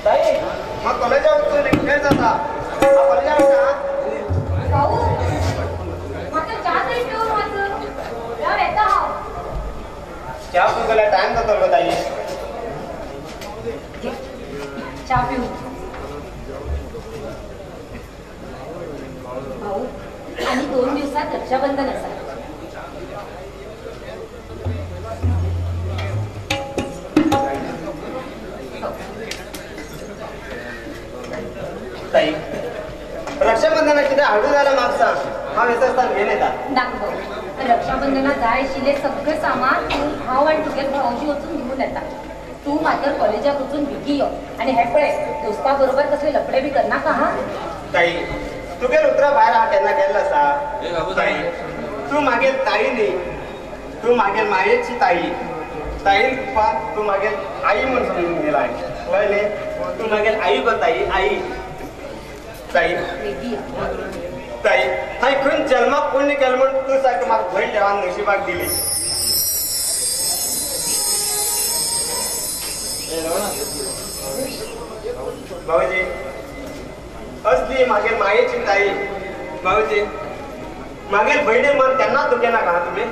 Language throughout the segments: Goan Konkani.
ताई मग कॉलेजाक वचून वेळ जाता. हांव कॉलेजाक वता. भाऊ म्हाका च्या तरी पिवन वच. हांव येता. हांव च्या पिवंक जाल्यार टायम जातलो गो ताई. च्या पिवूं भाऊ. आणि 2 दिवसात रक्षाबंधन आसा. ताई रक्षाबंधनाक कितें हाडू जाल्यार म्हाका सांग. हांव येता आसतना घेवन येता. नाका भाऊ, रक्षाबंधनाक जाय आशिल्लें सगळें सामान तूं हांव आनी तुगेले भावजी वचून घेवन येता. तूं मात्र कॉलेजाक वचून बेगी यो. आनी हें पळय, दोस्ता बरोबर कसले लफडे बी करनाका. हा ताई तुगेल उतरां भायर हांव केन्ना गेल्लो आसा? ताई तूं मागीर ताई न्ही, तूं मागीर मायेची ताई. ताईन तुका तूं मागीर आई म्हूण समजून गेला. कळ्ळें? तूं मागीर आई गो ताई, आई. ताई ताई हांवें खंय जल्माक पुण्य केलें म्हूण तूं सारकें म्हाका भयण देवान नशिबाक दिली. भाऊजी असली मागीर मायेची ताई. भाऊजी मागीर भयणी मन केन्नाच दुखें नाका. तुमी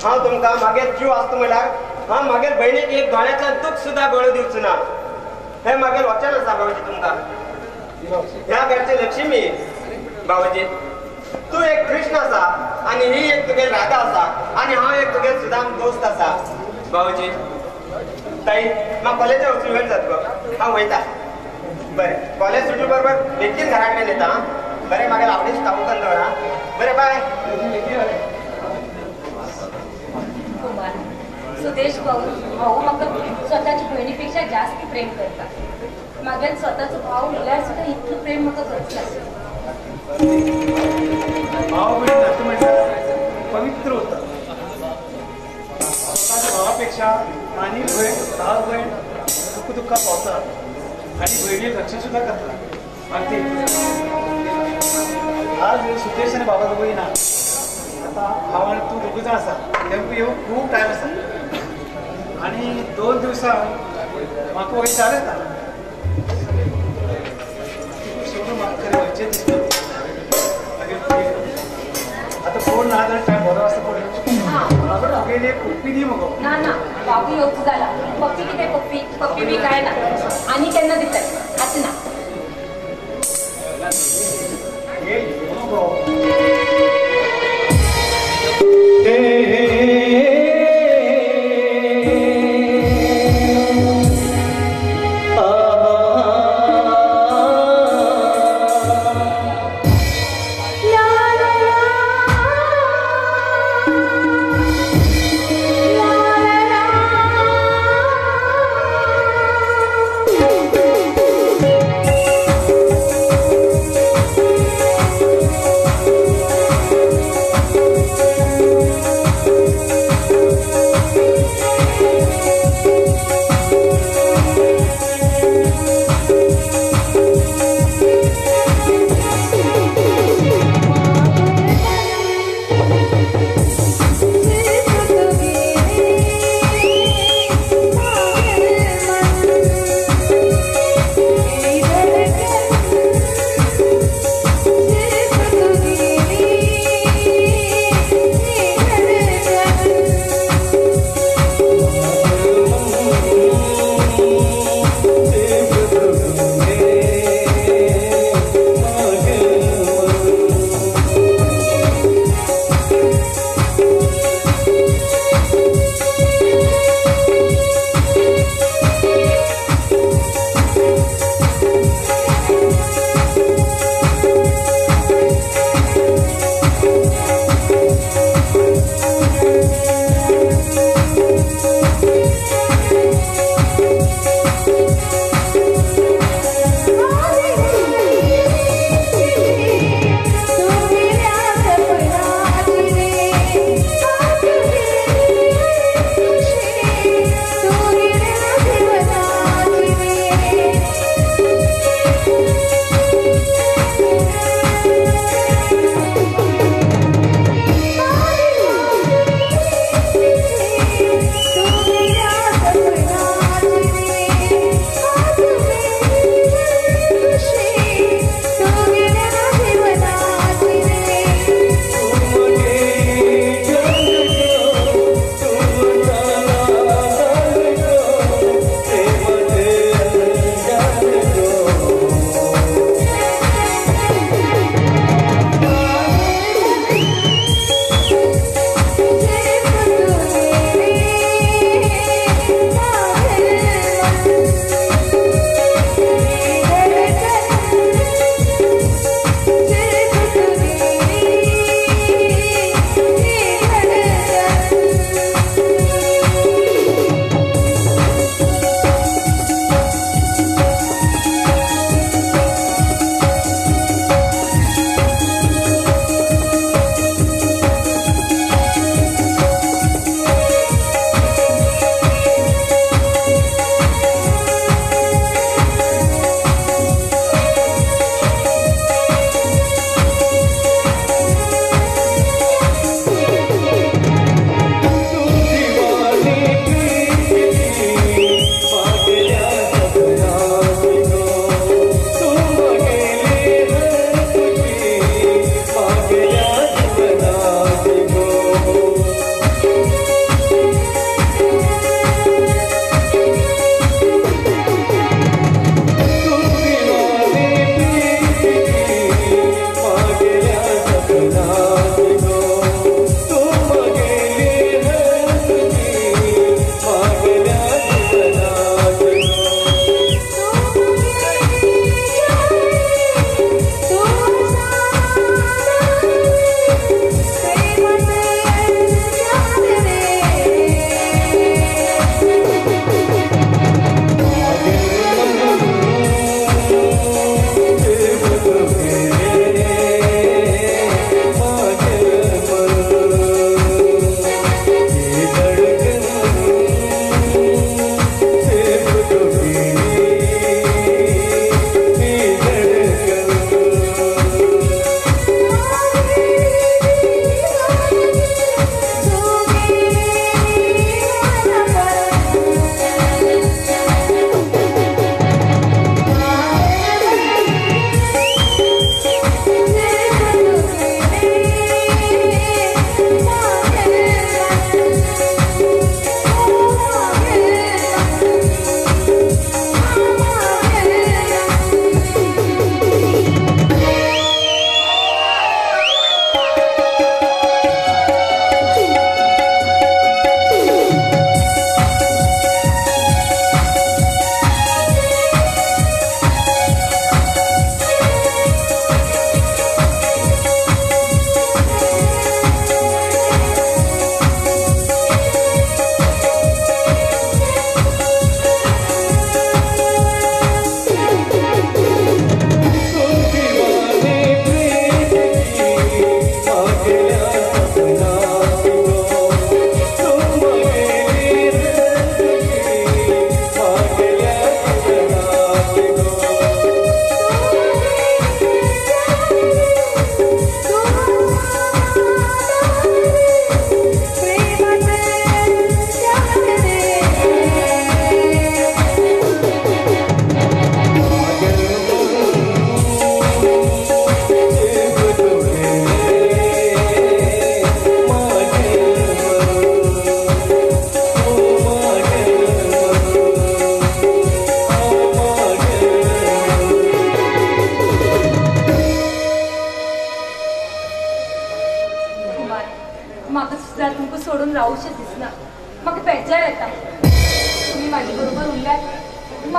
हांव तुमकां मागीर जीव आसता म्हणल्यार हांव मागीर भयणीक एक दोळ्यांतल्यान दूख सुद्दां गळो दिवचो ना. हें मागीर वचन आसा भाऊजी तुमकां. ह्या घरची लक्ष्मी भाऊजी तूं एक कृष्ण आसा आनी ही एक तुगेल राधा आसा आनी हांव एक तुगेल सुदाम दोस्त आसा. भाऊजी ताई म्हाका कॉलेजाक वचूंक वेळ जाता गो. हांव वयता. बरें कॉलेज सुटले बरोबर बेगीन घरा कडेन येता. बरें मागीर आवडीच ताबूकन दवर. आं बरें बाय. कुमार सुदेश भाऊ भाऊ म्हाका स्वताच्या भयणी पेक्षा जास्त प्रेम करता. मागीर स्वताचो भाव म्हणल्यार सुद्दां इतलें प्रेम म्हाका करता. भाव बहीण नातं म्हणल्यार पवित्र होतं. स्वताच्या भावापेक्षा मानी बहीण भाव बहीण दुःख दुःखा पावतात आणि बहिणी रक्षा सुद्धा करतात. अगदी आज सुदेश आणि बाबा दोघंही ना आता भाव आणि तू दोघं जण आसा तेमकां येवंक खूब टायम आसा आणि 2 दिवसां म्हाका वयतार येता. सोडून म्हाका खरें वयचें दिसता. मागीर आतां कोण ना जाल्यार टायम बरो आसता पळय. म्हाका तुगेली एक पप्पी दी मगो. ना ना बाबू येवचो जाला. पप्पी कितें पप्पी पप्पी बी काय ना आनी केन्ना दितात आतां ना. मगो La la la.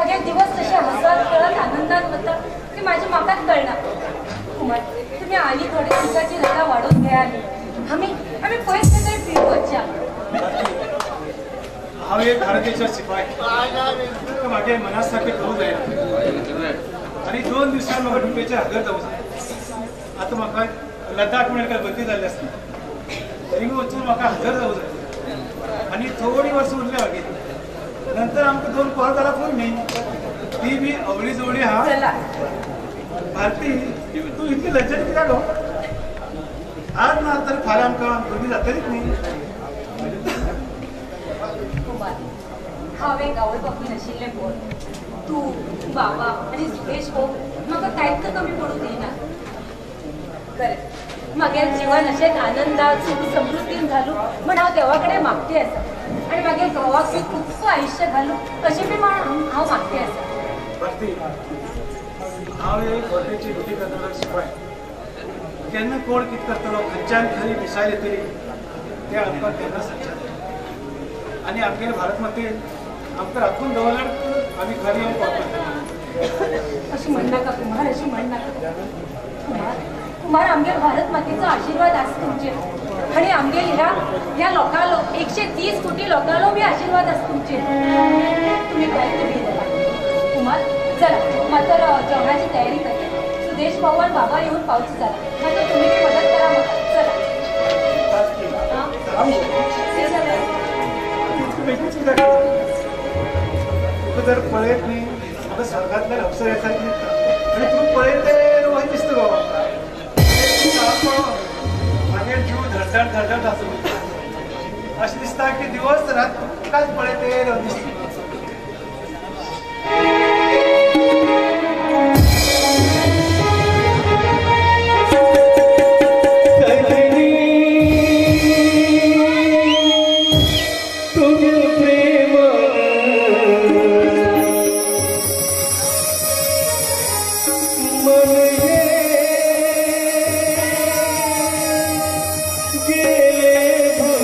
मागीर दिवस तशे हसत खेळत आनंदान वता की माझे म्हाकाच कळना. कुमार तुम्ही आनी थोडे दिसाची रजा वाडोवन घेया न्ही, आमी आमी पयस खंय तरी फिरूंक वचया. हांव एक भारत देशा शिपाय, तुका म्हागे मना सारकें करूं जायना आनी 2 दिवसान म्हाका ड्युटेचेर हजर जावं जाय. आतां म्हाका लद्दाख म्हणल्यार काय बदली जाल्ली आसता, थिंगा वचून म्हाका हजर जावं जाय आनी थोडी वर्सां उरल्या मागीर नंतर आमकां 2 पोरां जाल्यार पूण न्ही, ती बी अवळी जवळी आहा. भारती तूं इतली लज्जत कित्याक गो? आज ना तर फाल्यां आमकां भुरगीं जातलीच न्ही. कुमार हांव एक आवय बापूय नाशिल्लें पोर, तूं बाबा आनी सुदेश हो म्हाका कांयच कमी पडूं दिना. खरें मागीर जिवन अशेंच आनंदात सुख समृद्धीन घालूं म्हण हांव देवा कडेन मागती आसा आनी मागीर घोवाक बी खूब आयुश्य घालूं अशें बी म्हण हांव मागती आसा. भारती हांव एक वर्देची ड्युटी करतलो शिपाय, केन्ना कोण कितें करतलो, खंयच्यान खरी मिसायल येतली तें आमकां केन्ना सांगचें. आनी आमगेले भारत मातेन आमकां राखून दवरल्यार आमी खरी येवन पावतले. अशें म्हणनाका कुमार, अशें म्हणनाका कुमार. कुमार आमगेर भारत मातेचो आशिर्वाद आसा तुमचेर आनी आमगेर ह्या ह्या लोकांलो 130 कोटी लोकांलो बी आशिर्वाद आसा तुमचेर. तुमी कांयच भियेनाका कुमार. चला मातर जेवणाची तयारी करता, सुदेश भाऊ आनी बाबा येवन पावचो जाला, मातर तुमी बी मदत करा म्हाका. चला तुका जर पळयत न्ही म्हाका स्वर्गांतल्यान अप्सर येतात दिसता आनी तूं पळयत तें वयर दिसता गो. मागीर जीव धडधड धडधड आसलो अशें दिसता की दिवस रात तुकाच पळयत दिसता. गेले भर.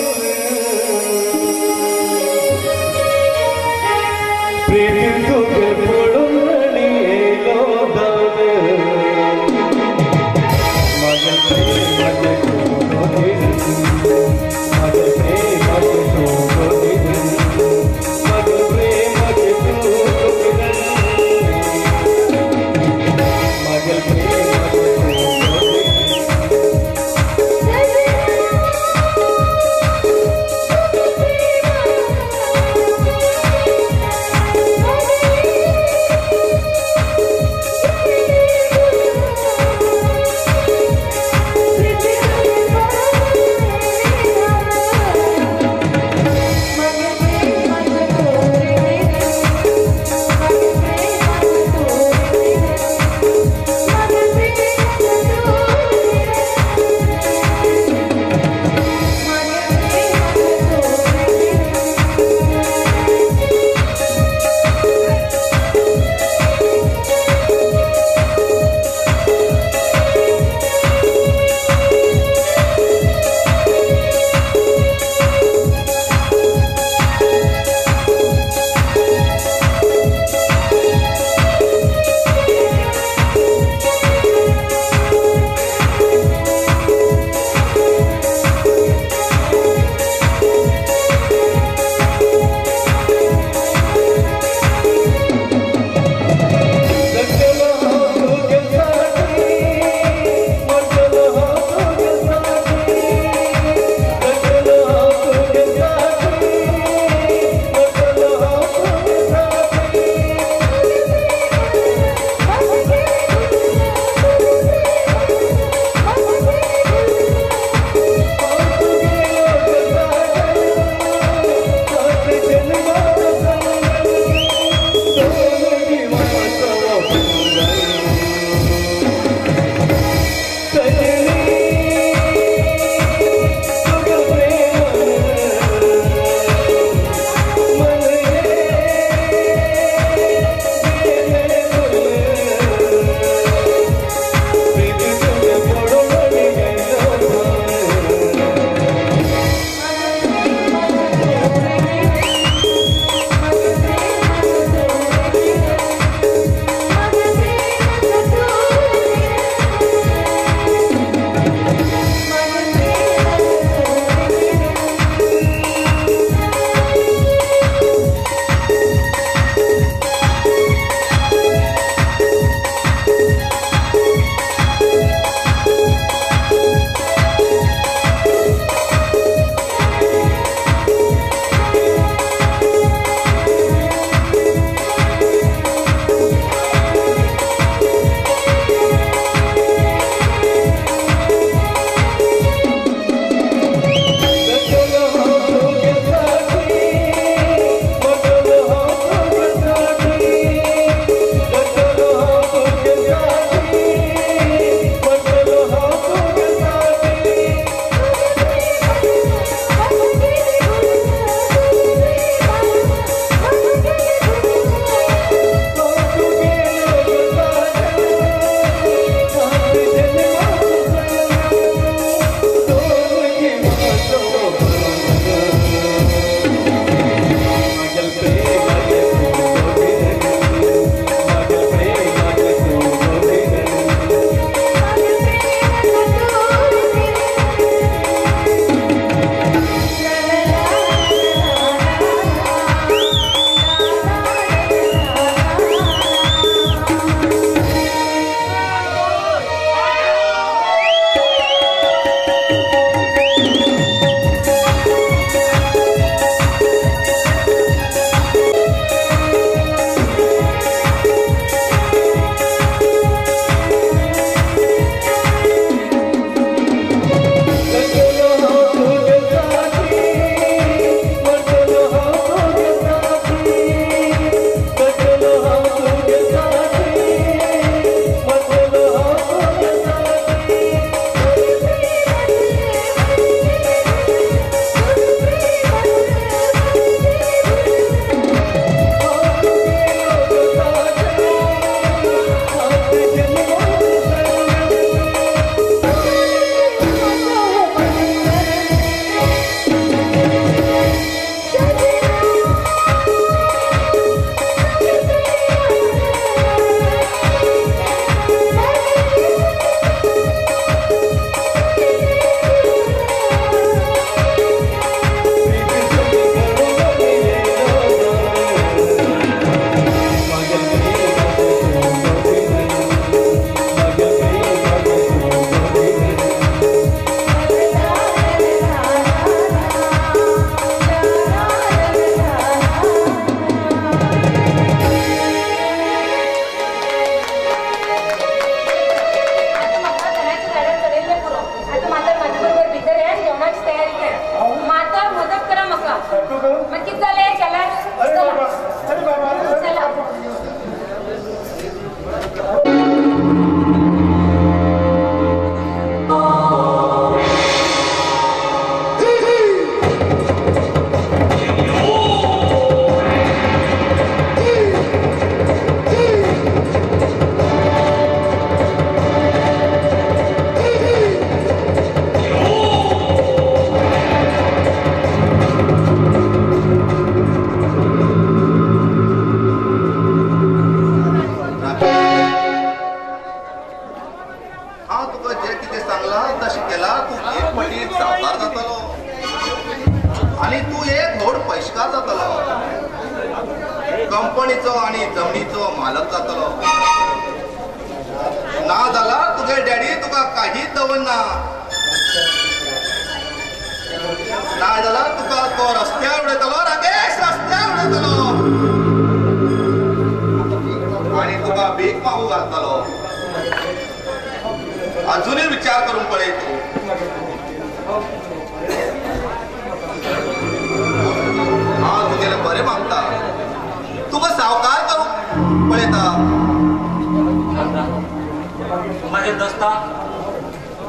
कंपनीचो आनी जमनीचो मालक जातलो. ना जाल्यार तुगे डॅडी तुका काहीच दवरना. ना जाल्यार तुका तो रस्त्यार उडयतलो राकेश, रस्त्यार उडयतलो आनी तुका भीक मागू घालतलो. अजूनय विचार करून पळय तूं. हांव तुगेलें बरें मागता, तुका सावकार करूंक पळयता. माझे दोस्ता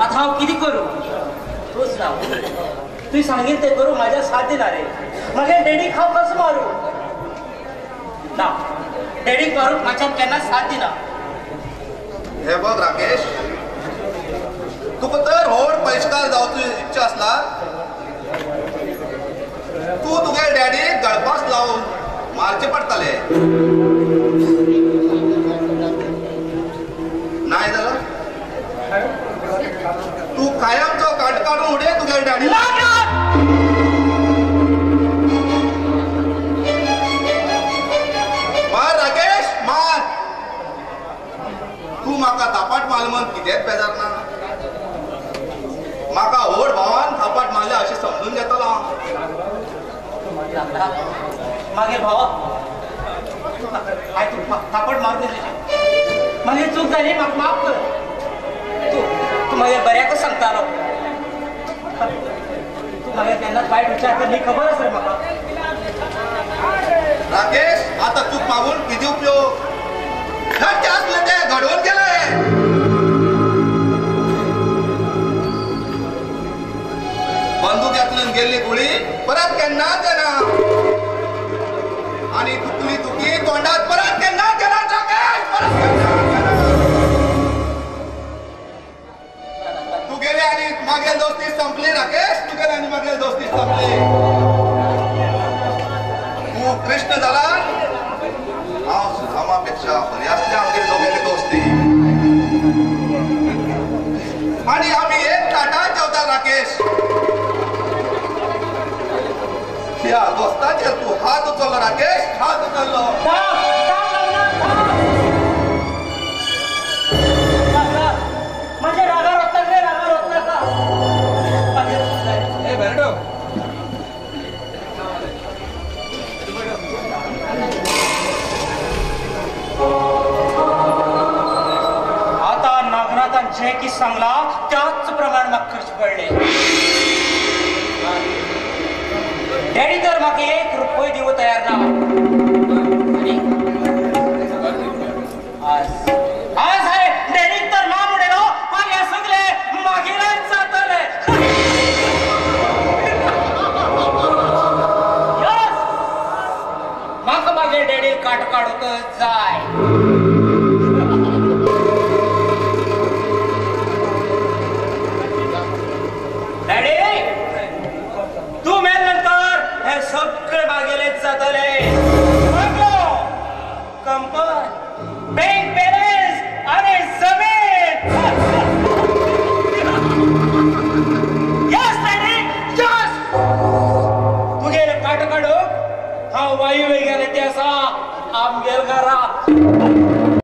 आता हांव कितें करूं तूंच ना. तुवें सांगील तें करूं, म्हाज्या साथ दिना रे. म्हागे डॅडीक हांव कसो मारूं? ना, डॅडीक मारूंक म्हाज्यान केन्नाच साथ दिना. हे बघ राकेश, तुका तर व्हड परिष्कार जावची इच्छा आसला तूं तुगे डॅडीक गळपास लावन मारचे पडटले. नाय जाल्यार तूं कायमचो काट काडून उडय तुगे डॅडी. मार राकेश मार. तूं म्हाका थापाट मारलो म्हण कितेंच बेजार ना. म्हाका व्हड भावान थापाट मारले अशें समजून घेतलो हांव. मागीर भावा आयक, तूं थापट मारून दिली, मागीर चूक जाली, म्हाका माफ कर. तूं तूं मागीर बऱ्याकच सांगतालो. तूं मागीर केन्नाच वायट विचार कर ही खबर आसा रे म्हाका. राकेश आतां चूक मागून कितें उपयोग? घडचें आसलें तें घडोवन गेलें. बंदुक्यांतल्यान गेल्ली गुळी परत केन्नाच येना आनी तुकली तुकी तोंडात परत केन्नाच येना राकेश, परत केन्नाच येना. तुगेली आनी मागेल दोस्ती संपली राकेश, तुगेली आनी मागेल दोस्ती संपली. तूं कृष्ण जाला, हांव सुदामा पेक्षा बरी आसली आमगेली दोगेली दोस्ती. आनी आमी एक ताटात जेवता राकेश. ह्या दोस्ताचेर तूं हात उचललो राकेश, हात उचललो. माझ्या रागार वता रे, रागार वता. आता नागनाथान जे की सांगला त्याच प्रमाण म्हाका करचें पडलें. डॅडी तर म्हाका एक रुपय दिवं तयार ना. आनी आज आज हांवें डॅडीक तर ना म्हणलो आनी हें सगळें मागीरच जातलें. म्हाका मागीर डॅडीक काट काडूंक जाय. डॅडी तूं मेल नंतर हे सगळे मागेलेच जातले. Bungalow, company, bank.